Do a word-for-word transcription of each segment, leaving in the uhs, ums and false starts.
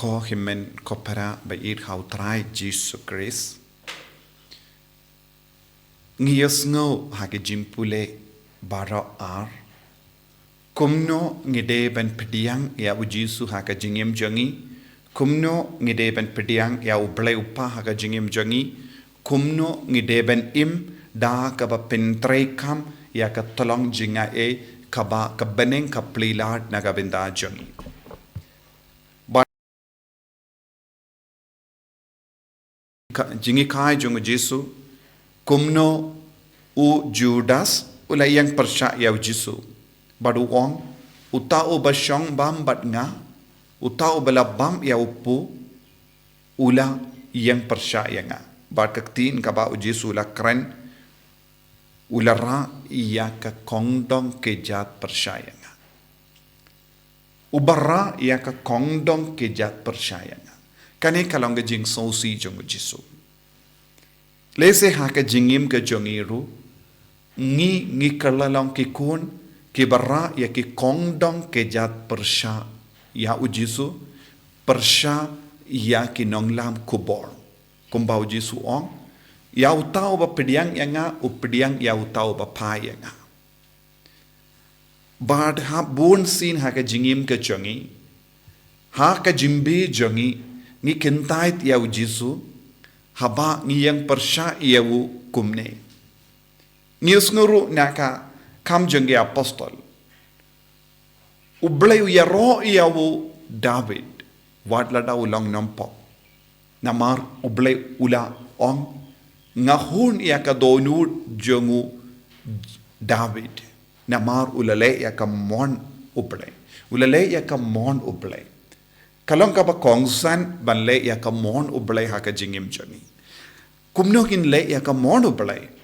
Ko hynmen ko para ba ïeit ha u Trai Jisu Khrist. Ngi ïohsngew ha ka jingpule baroh ar kumno ngi dei ban pdiang ïa u Jisu ha ka jingim jong ngi, kumno ngi dei ban pdiang ïa u Blei u Kpa ha ka jingim jong ngi, kumno ngi dei ban im da kaba pyntreikam ïa ka tyllong jingaiei kaba ka bneng ka plie lad na ka bynta jong ngi. Ba ka jinghikai jong u Jisu, kumno u Judas u la ïeng pyrshah ïa u Jisu. Bad u ong, uta uba shong bam bad nga, uta uba la bam ïa u kpu, u la ïeng pyrshah ïa nga. Bad ka ktien kaba u Jisu u la kren, u la rah ïa ka kongdong kjat pyrshah ïa nga. Uba rah ïa ka kongdong kjat pyrshah ïa nga. Kane ka long ka jingsngewsih jong u Jisu. Lehse ha ka jingim ka jong ngi ruh, ngi, ngi kylla long ki khun kiba rah ïa ki kongdong kjat pyrshah ïa u Jisu, pyrshah ïa ki nonglam khubor. Kumba u Jisu u ong, ïa uta uba pdiang ïa nga, u pdiang ïa uta uba phai ïa nga. Bad ha bun sien ha ka jingim ka jong ngi, ha ka jingim jong ngi, ngi kyntait ïa u Jisu, haba ngi ïeng pyrshah ïa u kumne. Ngi ïohsngew ruh na ka Kam jong ki Apostol. U Blei u ïaroh ïa u David, wat lada u long nongpop. Namar u Blei u la ong, nga hun ïa ka dohnud jong u David. Namar u la leh ïa ka mon u Blei. U la leh ïa ka mon u Blei. Ka long kaba kongsan ban leh ïa ka mon u Blei ha ka jingim jong ngi. Kumno ngin leh ïa ka mon u Blei?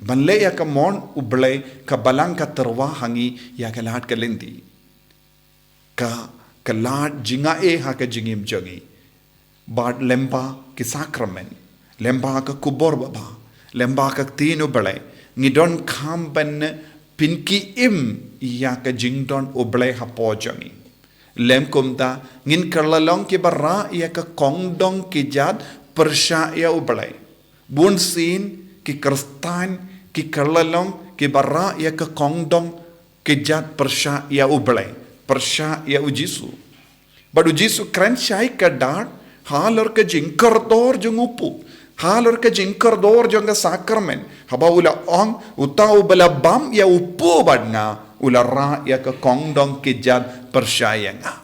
Ban leh ïa ka mon u Blei, ka Balang ka tyrwa ha ngi ïa ka lad ka lynti. Ka, ka lad jingaiei ha ka jingim jong ngi. Bad lyngba ki sakramen, lyngba ka khubor babha, lyngba ka ktien u Blei, ngi donkam ban pynkhie im ïa ka jingdon u Blei hapoh jong ngi. Lym kumta, ngin kylla long kiba rah ïa ka kongdong kjat pyrshah ïa u Blei. Bun sien ki Khristan ki kylla long kiba rah ïa ka kongdong kjat pyrshah ïa u Blei, pyrshah ïa u Jisu. Bad u Jisu u kren shai kdar halor ka jingkordor jong u kpu, halor ka jingkordor jong ka sakramen, haba u la ong, uta uba la bam ïa u kpu bad nga, u la rah ïa ka kongdong kjat pyrshah ïa nga.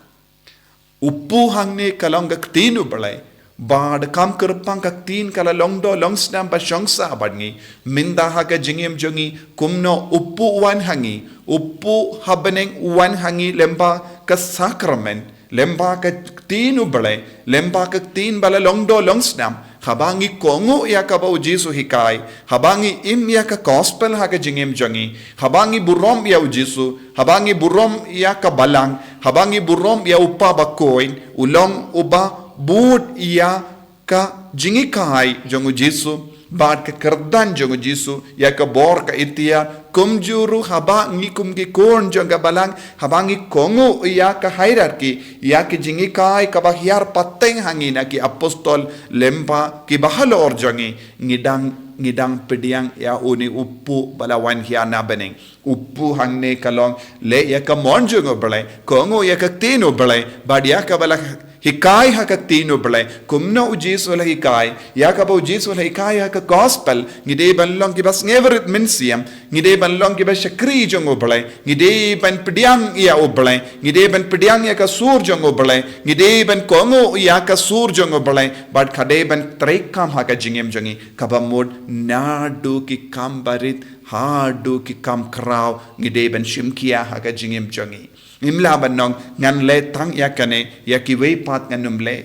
U kpu hangne ka long ka ktien u Blei, bad kam kyrpang ka ktien ka la long doh long snam ba shong sah bad ngi, mynta ha ka jingim jong ngi, kumno u kpu u wan ha ngi, u kpu ha bneng u wan ha ngi lyngba ka sakramen, lyngba ka ktien u Blei, lyngba ka ktien ba la long doh long snam, haba ngi kohnguh ïa kaba u Jisu u hikai, haba ngi im ïa ka gospel ha ka jingim jong ngi, haba ngi burom ïa u Jisu, haba ngi burom ïa ka Balang, haba ngi burom ïa u Kpa Bakhuid, u long uba bud ïa ka jinghikai jong u Jisu, bad ka kyrdan jong u Jisu, ïa ka bor ka iktiar, kumjuh ruh haba ngi kum ki khun jong ka Balang, haba ngi kohnguh ïa ka hierarchy, ïa ka jinghikai kaba hiar pateng ha ngi na ki Apostol lyngba kiba halor jong ngi, ngi dang, ngi dang pdiang ïa une u kpu ba la wan hiar na bneng. U kpu hangne ka long, leh ïa ka mon jong u Blei, kohnguh ïa ka ktien u Blei, bad ïa kaba la hikai ha ka ktien u Blei, kumno u Jisu u la hikai, ïa kaba u Jisu u la hikai ha ka gospel, ngi dei ban long kiba sngewrit mynsiem, ngi dei ban long kiba shakri jong u Blei, ngi dei ban pdiang ïa u Blei, ngi dei ban pdiang ïa ka sur jong u Blei, ngi dei ban kohnguh ïa ka sur jong u Blei, bad ka dei ban treikam ha ka jingim jong ngi, kaba mut naduh ki kam barit, haduh ki kam khraw, ngi dei ban shim khia ha ka jingim jong ngi. Ngim lah ban ong, ngan leh tang ïa kane, ïa kiwei pat ngan ym leh.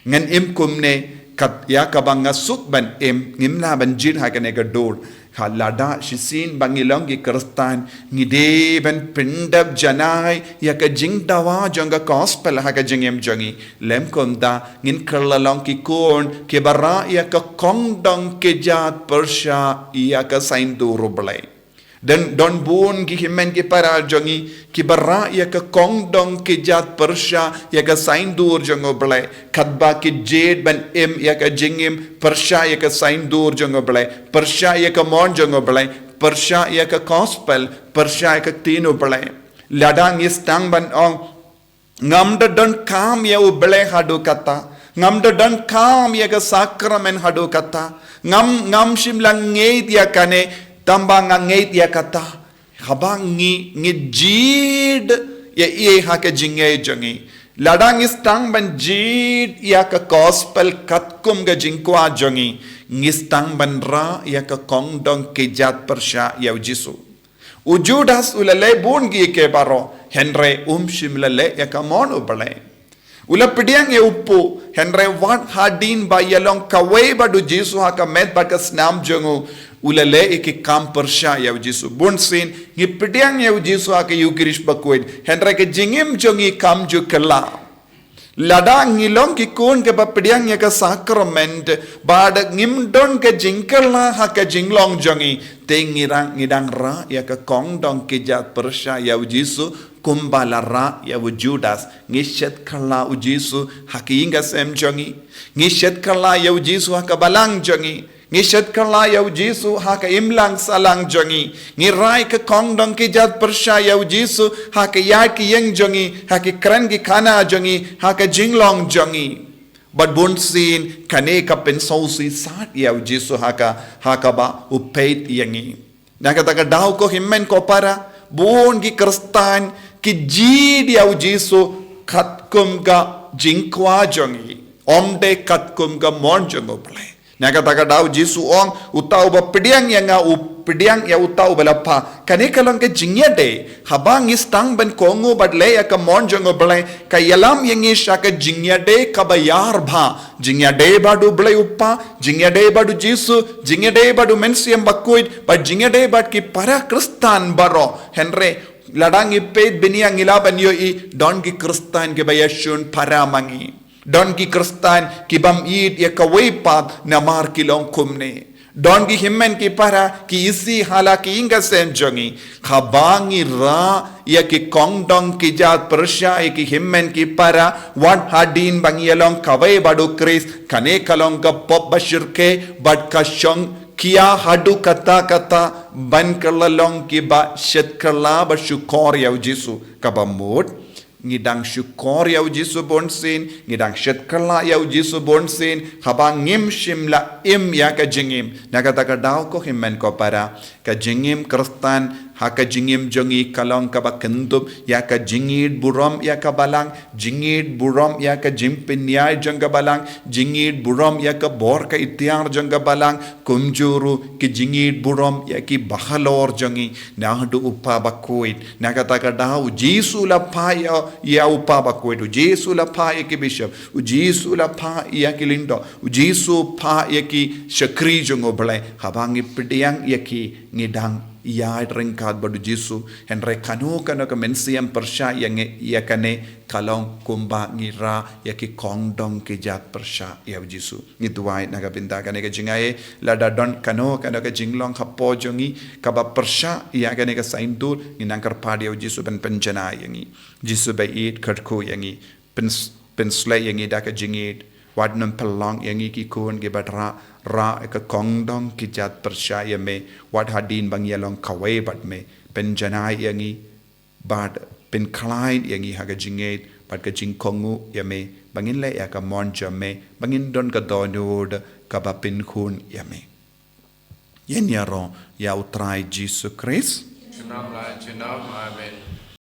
Ngan im kumne, kat ïa kaba nga suk ban im, ngim lah ban jied ha kane ka dur. Ka lada shisien ba ngi long ki Khristan, ngi dei ban pyndep janai, ïa ka jingdawa jong ka gospel ha ka jingim jong ngi. Lym kumta, ngin kylla long ki khun, kiba rah ïa ka kongdong kjat pyrshah, ïa ka saiñdur u Blei. Don, don bun ki hynmen ki para jong ngi, kiba rah ïa ka kongdong ki jait pyrshah ïa ka saiñdur jong U Blei. Katba ki jied ban im ïa ka jingim, pyrshah ïa ka saiñdur jong U Blei, pyrshah ïa ka mon jong U Blei, pyrshah ïa ka gospel, pyrshah ïa ka ktien U Blei. Lada ngi sdang ban ong, ngam da donkam ïa U Blei haduh katta. Ngam da donkam ïa ka sakramen haduh katta. Ngam, ngam shym la ngeit ïa kane, tangba nga ngeit ïa kata. Haba ngi, ngi jied ïa, ïa ha ka jingngeit jong ngi. Lada ngi sdang ban jied ïa ka gospel katkum ka jingkwah jong ngi, ngi sdang ban rah ïa ka kongdong ki jait pyrshah ïa U Jisu. U Judas u la leh bun ki ïa ki baroh, hynrei um shym la leh ïa ka mon U Blei. U la pdiang ïa u pop, hynrei wat hadien ba ïalong kawei bad U Jisu ha ka met bad ka snam jong u, u la leh ïa ki kam pyrshah ïa U Jisu. Bun sien, ngi pdiang ïa U Jisu ha ka Eucharist bakhuid, hynrei ka jingim jong ngi kam ju kylla. Lada ngi long ki khun kiba pdiang ïa ka sakramen, bad ngim don ka jingkylla ha ka jinglong jong ngi, te ngi dang, ngi dang rah ïa ka kongdong ki jait pyrshah ïa U Jisu, kumba la rah ïa u Judas. Ngi shet kylla U Jisu ha ka ïing ka sem jong ngi. Ngi shet kylla ïa U Jisu ha ka balang jong ngi. Ngi shet kylla ïa U Jisu ha ka imlang sahlang jong ngi. Ngi rah ïa ka kongdong ki jait pyrshah ïa U Jisu ha ka ïaid ka ïeng jong ngi, ha ki kren ki khana jong ngi, ha ka jinglong jong ngi. Bad bun sien kane ka pynsngewsih sat ïa U Jisu ha ka, ha kaba u peit ïa ngi. Na kata ka daw ko hynmen ko para, bun ki Khristan ki jied ïa U Jisu katkum ka jingkwah jong ngi, ym dei katkum ka mon jong U Blei. Na kata ka daw Jisu ong, uta uba pdiang ïa nga u pdiang ïa uta uba la phah. Kane ka long ka jingïadei. Haba ngi sdang ban kohnguh bad leh ïa ka mon jong U Blei, ka ïalam ïa ngi sha ka jingïadei kaba ïar bha. Jingïadei bad U Blei U Kpa, jingïadei bad U Jisu, jingïadei bad U Mynsiem Bakhuid, bad jingïadei bad ki para Khristan baroh. Hynrei lada ngi peit bniah ngi lah ban ïohi, don ki Khristan kiba ïashun para ma ngi. Don ki Khristan ki bym ïeit ïa kawei pat namar ki long kumne. Don ki hynmen ki para ki isih ha la ki ïing ka sem jong ngi. Haba ngi rah ïa ki kongdong ki jait pyrshah ïa ki hynmen ki para, wat hadien ba ngi ïalong kawei bad U Khrist, kane ka long ka pop ba shyrkhei bad ka shongkhia haduh katta katta ban kylla long kiba shet kylla bad shukor ïa U Jisu. Kaba mut, ngi dang shukor ïa U Jisu bun sien, ngi dang shet kylla ïa U Jisu bun sien, haba ngim shym la im ïa ka jingim. Na kata ka daw ko hynmen ko para, ka jingim Khristan ha ka jingim jong ngi ka long kaba kynthup ïa ka jingïeit burom ïa ka balang, jingïeit burom ïa ka jingpynïaid jong ka balang, jingïeit burom ïa ka bor ka iktiar jong ka balang, kumjuh ruh ki jingïeit burom ïa ki bahalor jong ngi naduh u Kpa Bakhuid. Na kata ka daw U Jisu la phah ïa, ïa u Kpa Bakhuid, U Jisu la phah ïa ki bishop, U Jisu la phah ïa ki lyngdoh, U Jisu phah ïa ki shakri jong U Blei. Haba ngi pdiang ïa ki, ngi dang ïaid ryngkat bad U Jisu. Hynrei kano kano ka mynsiem pyrshah ïa ngi ïa kane, ka long kumba ngi rah ïa ki kongdong ki jait pyrshah ïa U Jisu. Ngi duwai na ka bynta kane ka jingaiei, lada don kano kano ka jinglong hapoh jong ngi kaba pyrshah ïa kane ka saiñdur, ngi nang kyrpad ïa U Jisu ban pynjanai ïa ngi. Jisu ba ïeit, kyrkhu ïa ngi, pyns-, pynshlei ïa ngi da ka jingïeit, wat nym pynlong ïa ngi ki khun kiba rah, rah ïa ka kongdong ki jait pyrshah ïa me, wat hadien ba ngi ïalong kawei bad me, pynjanai ïa ngi, bad pynkhlaiñ ïa ngi ha ka jingngeit bad ka jingkohnguh ïa me, ba ngin leh ïa ka mon jong me, ba ngin don ka dohnud kaba pynkhun ïa me. Ïa ngi ïaroh ïa U Trai Jisu Khrist. Junom la junom, amen.